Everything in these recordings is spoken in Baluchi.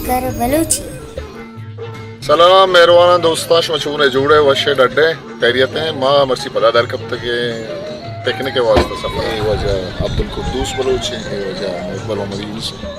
کر بلوچی۔ سلام مہرواناں دوستاں، شما چون ئے؟ جوڑ ئے، وش ئے، ڈڈ ئے، خیریت ئے؟ ما مرچی پدا در کپتگیں پکنک ءِ واسطہ سفر۔ اے واجہ عبدالقدوس بلوچ ایں، اے واجہ مقبل محمد یونس ایں۔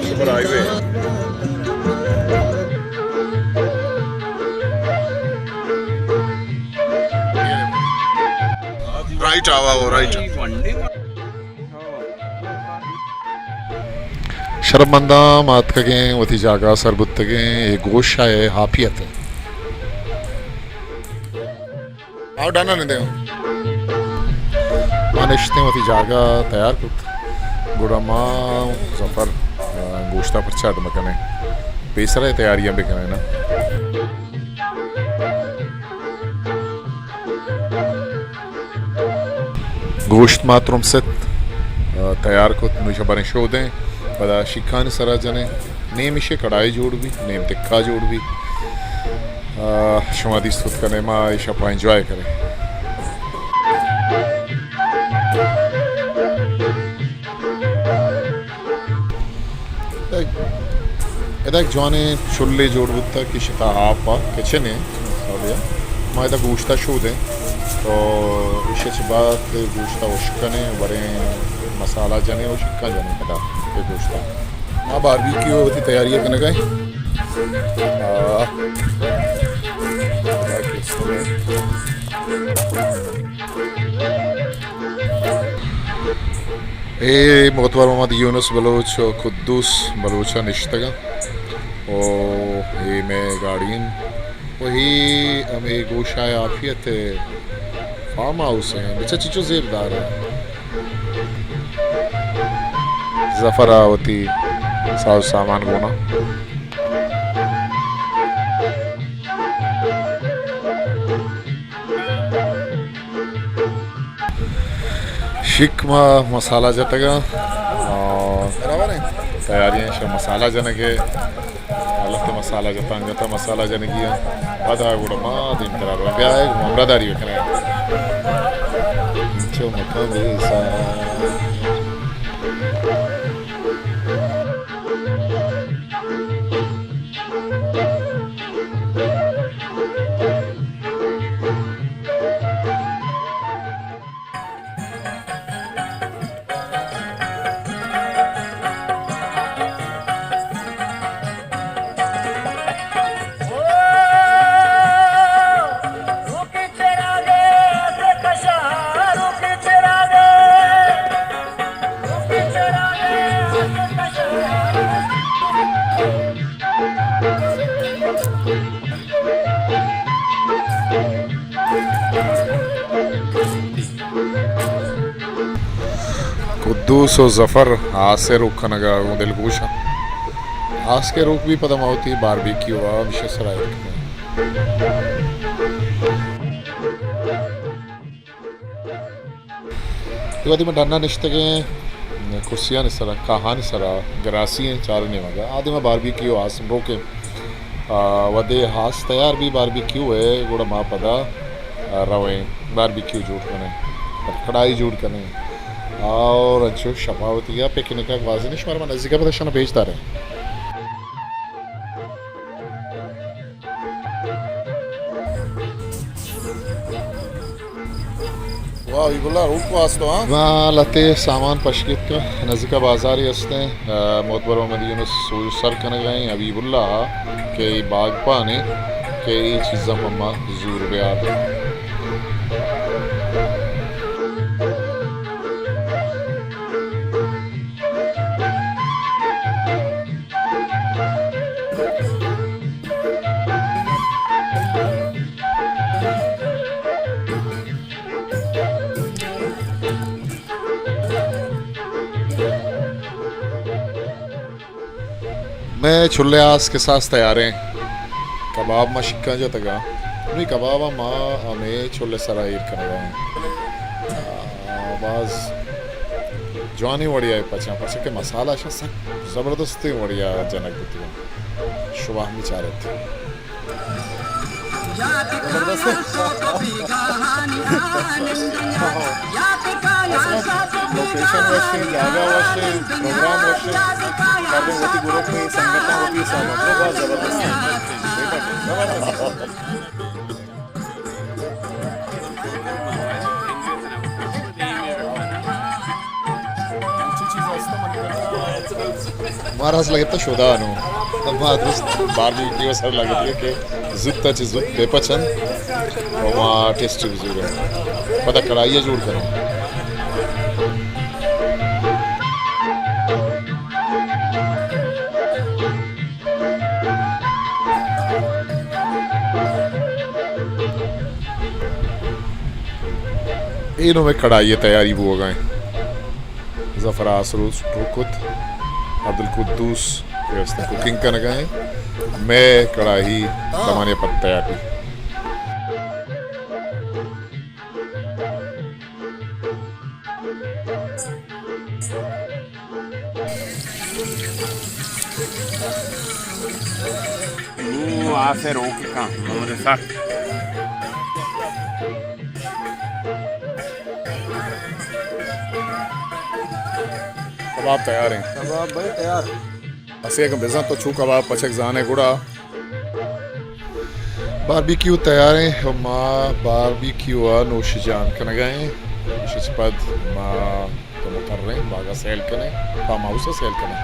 سپر ہائی وے۔ رائٹ آوا ہو، رائٹ۔ شرپمنداں، ما اتکگیں، وتی جاگہ ءَ سر بوتگیں، اے گوشہ ءِ عافیت ایں۔ آؤ ڈن ءَ نندیں۔ ما نشتیں، وتی جاگہ تیار کت۔ گڑا ما ظفر، آ، گوشت ءَ پرچا اڈ مکنیں؟ پیسر ءَ تیاریاں بکنیں نا۔ گوشت ما ترمست، آ، تیار کت، نوں ایشاں بریں شودیں، پدا شیکانی سرا جنیں، نیم ایشی کڑائی جوڑ بی، نیم تکا جوڑ بی۔ آ، شما دیست کت کنے، ما ایشاں پہ انجوائے کنیں۔ ادا یک جوانیں چلے جوڑ بوتگ کہ شتا آپ ءَ کچن ایں، سعودی ءَ۔ ما ادا گوشت ءَ شودیں، تو ایشی چہ بعد گوشت ءَ ہشک کنیں، بریں مسالہ جنیں و شکاں جنیں پدا اے گوشت ءَ۔ ما باربیکیو وتی تیاری ءَ کنگ ءَ ایں۔ آ، اے معتبر محمد یونس بلوچ و قدوس بلوچ ءَ نشتگ اَنت و اے مئے گاڑی اِنت و اے ہمے گوشہ ءِ عافیت ءِ فارم ہاؤس اِنت۔ بچار چنچو زیبدار اِنت۔ ظفر ءَ وتی ساز سامان گون اَنت۔ شیک ما مسالہ جتگ اَنت، آ، تیاری اِنت شہ مسالہ جنگ ءِ۔ لہتے مسالہ جتگ اَنت، انگت ءَ مسالہ جنگی اِنت۔ پدا گڑا ما دیمترا رویں۔ بیا اے ہمراہداری بکنیں۔ چو مکن بیسا۔ قدوس و ظفر آس ءِ روک کنگ ءَ گوں دلگوش اَنت۔ آس کہ روک بی پدا ما وتی باربیکیو ءَ ہمیشی سرا ایر کنیں۔ اے وھدی ما ڈن ءَ نشتگیں کرسیانی سرا، کاہانی سرا، گراسی ایں چار نیمگ ءَ۔ آ دیم ءَ باربیکیو آس روک ایں۔ آ، وھدے آس تیار بی باربیکیو ءِ، گڑا ما پدا، آ، رویں باربیکیو جوڑ کنیں، کڑائی جوڑ کنیں۔ اور انچو شپا وتی ءَ پکنک ءَ گوازینیں۔ شمارا ما نزیک ءَ پدا شنا پیش داریں۔ واہ، حبیب اللہ، روک واستو، ہاں؟ ما لہتے سامان پش گیتک، نزیکا بازارے استیں، آ، معتبر محمد یونس سوج سر کنگا ایں، حبیب اللہ کہ اے باگپانے کہ اے چیزاں پہ ما زور بیار۔ مئے چلے آس کہ ساز تیاریں۔ کباب ما شکاں جتگا۔ نوں اے کباباں ما ہمے چلے سرا ایر کنگا ایں۔ آ، باز جوانیں وڑیا اے پچاں، پرچا کہ مسالہ اشاں سک زبردستیں وڑیا جنگ بوتگاں۔ شما ہم بچارت۔ زبردست۔ لوکیشن وش ایں، جاگہ وش ایں، پروگرام وش ایں، شریں وتی گروپ ءِ سنگتاں وتی حساب ءَ باز زبردست ایں۔ زبردست۔ مارا اصل لگتا شدا نو۔ ما درست باربیکیو سر لگتا کہ زوت چہ زوت بہ پچن و ما ٹیسٹ بزوریں۔ پدا کڑائی جوڑ کنیں۔ اے نوں مئے کڑائی ءِ تیاری بوگ ءَ ایں۔ ظفر آسروز ٹوک کت، عبدالقدوس کہ است کوکنگ کنگ ءَ ایں۔ مئے کڑائی دمانے ءَ پد تیار بیت۔ نوں آسے روک کن، نوں سک۔ کباب تیار ایں۔ کباب بھائی تیار۔ اسے اگاں بزاں تو چو کباب پچگ زانے گڑا۔ باربیکیو تیار ایں و ما باربیکیو ءَ نوش جان کنگ ءَ ایں۔ ایشی چہ پد ما تو مقرر ایں، باغ ءَ سیل کنیں، فارم ہاؤس ءَ سیل کنیں۔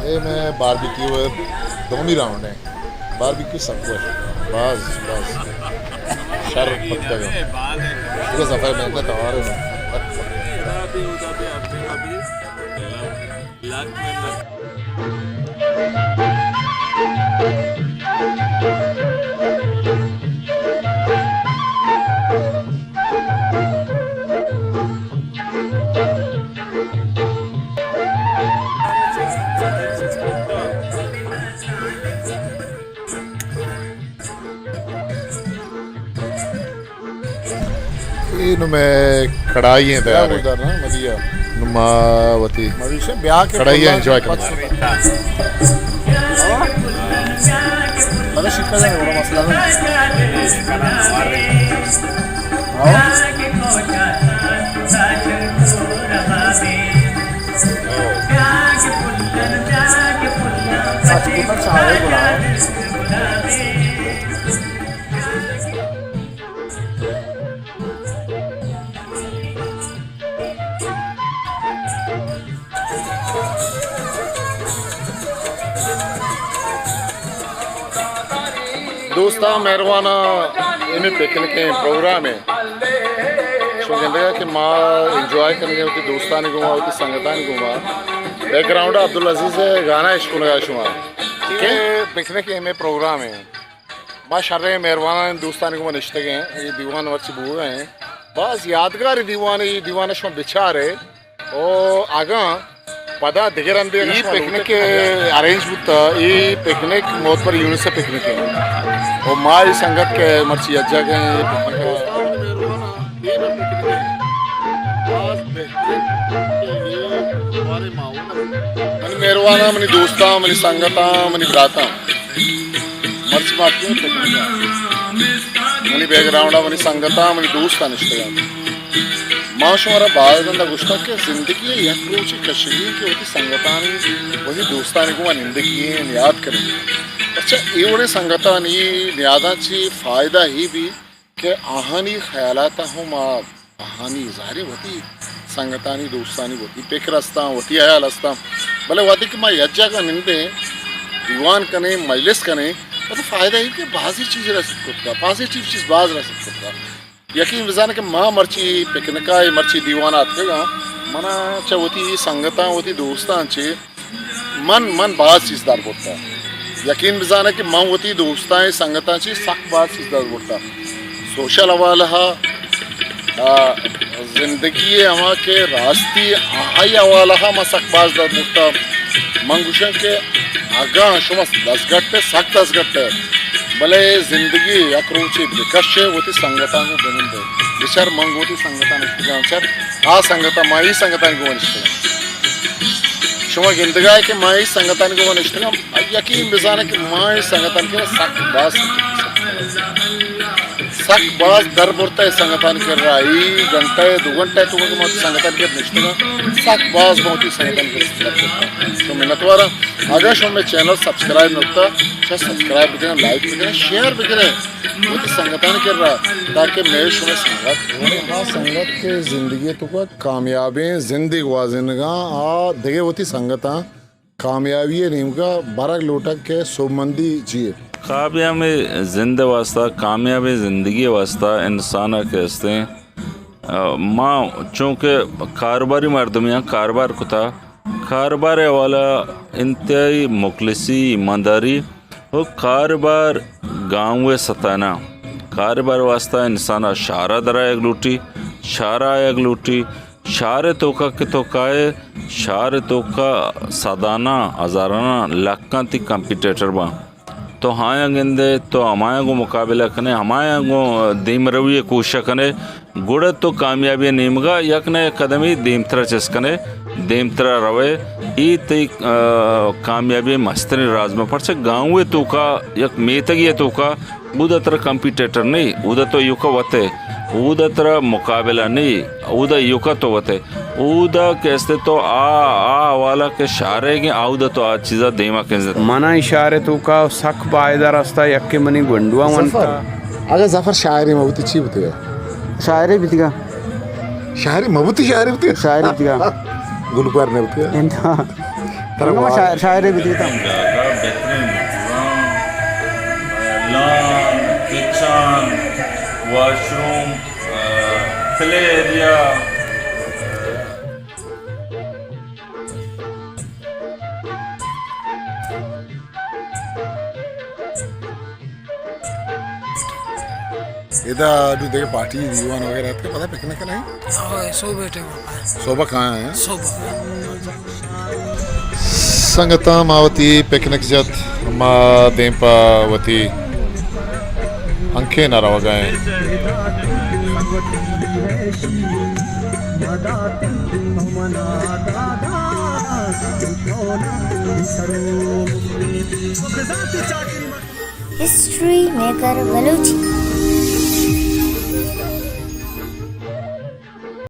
اے مئے باربیکیو ءِ دومی راؤنڈ ایں۔ باربیکیو سک وش۔ باز، باز۔ شر پتگ۔ پورا سفر محنت توار ایں۔ اے نوں مئے کڑائی ایں تیار ایں۔ گوشدار نا، مزید۔ نوں ما وتی مزید بیا کہ کڑائی کلا انجوائے کنیں۔ پچ۔ بلے شکر ہے، بڑا مسئلہ نہیں۔ ہاں۔ سچ کو تو چاہے بلا۔ دوستاں، مہرواناں، ہمے پکنک ءِ پروگرام ءَ شما گندگ ءَ کہ ما انجوائے کنگ ءَ ایں وتی دوستانی گوما، وتی سنگتانی گوما۔ بیک گراؤنڈ ءَ عبدالعزیز ءِ گانا اش کنگ ءَ شما۔ اے پکنک ءِ ہمے پروگرام ءَ۔ ما شریں مہروانانی دوستانی گوما نشتگ ایں۔ اے دیوان مرچی بوگ ءَ ایں۔ باز یادگاری دیوانے، اے دیوان ءَ شما بچارے۔ او اگاں پدا دگہ رندے اگاں اے شما پکنک لوٹے کہ ارینج بوتا، اے پکنک موتبر یونس ءِ پکنک ایں۔ او ما اے سنگت کہ مرچی یک جاگہ ایں، اے پکنک ءَ۔ منی مہرواناں، منی دوستاں، منی سنگتاں، منی براتاں۔ مرچی ما اتکیں پکنک ءَ۔ منی بیک گراؤنڈ ءَ منی سنگتاں، منی دوستاں نشتگ اَنت۔ ما شمارا باز رندا گوشتگ کہ زندگی ءِ یک روچے کشگی کہ وتی سنگتانی، وتی دوستانی گوما نندگی ایں، نیاد کنگی ایں۔ پرچا اے وڑیں سنگتانی نیاداں چی فائدہ ہی بی کہ آہانی خیالات ءَ ہم آ آہانی ظاہر ایں وتی سنگتانی، دوستانی وتی پکر استاں، وتی حیال استاں، بلے وہدے کہ ما یک جاگہ نندیں، دیوان کنیں، مجلس کنیں، تو فائدہ اے کہ بازیں چیز رست کت کا، پازیٹیو چیز باز رست کت کا۔ یقین بزانے کہ ما مرچی پکنک ءَ، مرچی دیوان ءَ اتکگ آں، منا چہ وتی سنگتاں، وتی دوستاں چہ من، من باز چیز در برتا۔ یقین بزانے کہ من وتی دوستاں، سنگتاں چہ سک باز چیز در برتا۔ سوشل حوالہ ءَ، آ، زندگی ءِ ہما کہ راستی آئی حوالہ ءَ من سک باز در برتا۔ من گوشاں کہ اگاں شما دزگٹ ئے، سک دزگٹ ئے، بلے زندگی یک روچے بکش ئے، وتی سنگتاں گوں بنند ئے۔ بچار من گوں وتی سنگتاں نشتگاں، چر آ سنگتاں، ما ای سنگتاں گوں نشتگاں۔ شما گندگا ئے کہ ما ای سنگتاں گوں نشتگاں، یقین بزانے کہ ما ای سنگتاں کہ سک باز سک باز در برتا اے سنگتانی کرا، ای گھنٹہ ءَ دو گھنٹہ ءَ تو کہ ما وتی سنگتانی کرا نشتگاں، سک باز ما وتی سنگتانی کرا در برتا۔ تو منتواراں، اگاں شما مئے چینل سبسکرائب نہ کتا، چہ سبسکرائب بکنیں، لائک بکنیں، شیئر بکنیں وتی سنگتانی کرا، تاکہ مئے شمئے سنگت، ہا سنگت کہ زندگی ءِ توکا کامیابیں زندے گوازینگاں، آ دگہ وتی سنگتاں کامیابی ءِ نیمگا برگ لوٹگ کہ سوبمندی چی یے؟ کامیابیں زند ءِ واستہ، کامیابیں زندگی ءِ واستہ انسان ءَ کہ استیں، آ، ما چونکہ کاروباری مردمے آں، کاروبار کتا، کاروبار ءِ حوالہ انتہائی مخلصی، ایمانداری و کاروبار گاؤں ءِ ستانا۔ کاروبار ءِ واستہ انسان ءَ شہر ءَ درآیگ لوٹی، شہر ءَ آیگ لوٹی، شہر ءِ توکا کہ تو کائے، شہر ءِ توکا سداناں، ہزاراناں، لکاں تئی کمپیٹیٹر باں۔ تو آیاں گندے، تو ہمایاں گوں مقابلہ کنے، ہمایاں گوں دیمروی ءِ کوشش کنے، گڑا تو کامیابی ءِ نیمگا یک نہ یک قدمے دیمترا چست کنے، دیمترا روے۔ اے تئی، آ، کامیابی ءِ مستریں راز باں۔ پرچہ گاؤں ءِ توکا، یک میتگے ءِ توکا اودا ترا کمپیٹیٹر نہ، اودا تو ایوکا وت ئے، اودا ترا مقابلہ نہ، اودا ایوکا تو وت ئے، اودا کہ استے تو آ، آ حوالہ کہ شارے گے، اودا تو آ چیزا دیما کنزت۔ منا ای شارے توکا سک پائدہ رستا، یکے منی گونڈواں ونتا۔ ظفر، اگہ ظفر شاعرے مہ بوتی چی بوتگا؟ شاعرے بیتگا۔ شاعرے مہ بوتی، شاعرے بوتگا؟ شاعرے بیتگا۔ گلوکار نہ بوتگا؟ انت۔ ترا انگا ما واہ۔ شاعر، شاعرے بیتگا تم۔ جاگہ بہترین، پوران، لان، کچن، واش روم، پلے ایریا۔ ادا نوں دگہ پارٹی دیوان وغیرہ اتکہ، پدا پکنک ءَ نہ ایں؟ ہاں، صبح ءِ ٹائم ءَ۔ صبح کہاں ایں؟ صبح۔ سنگتاں، ما وتی پکنک جت، ما دیم پہ وتی ہنکین ءَ روگ ءَ ایں۔ History maker Balochi.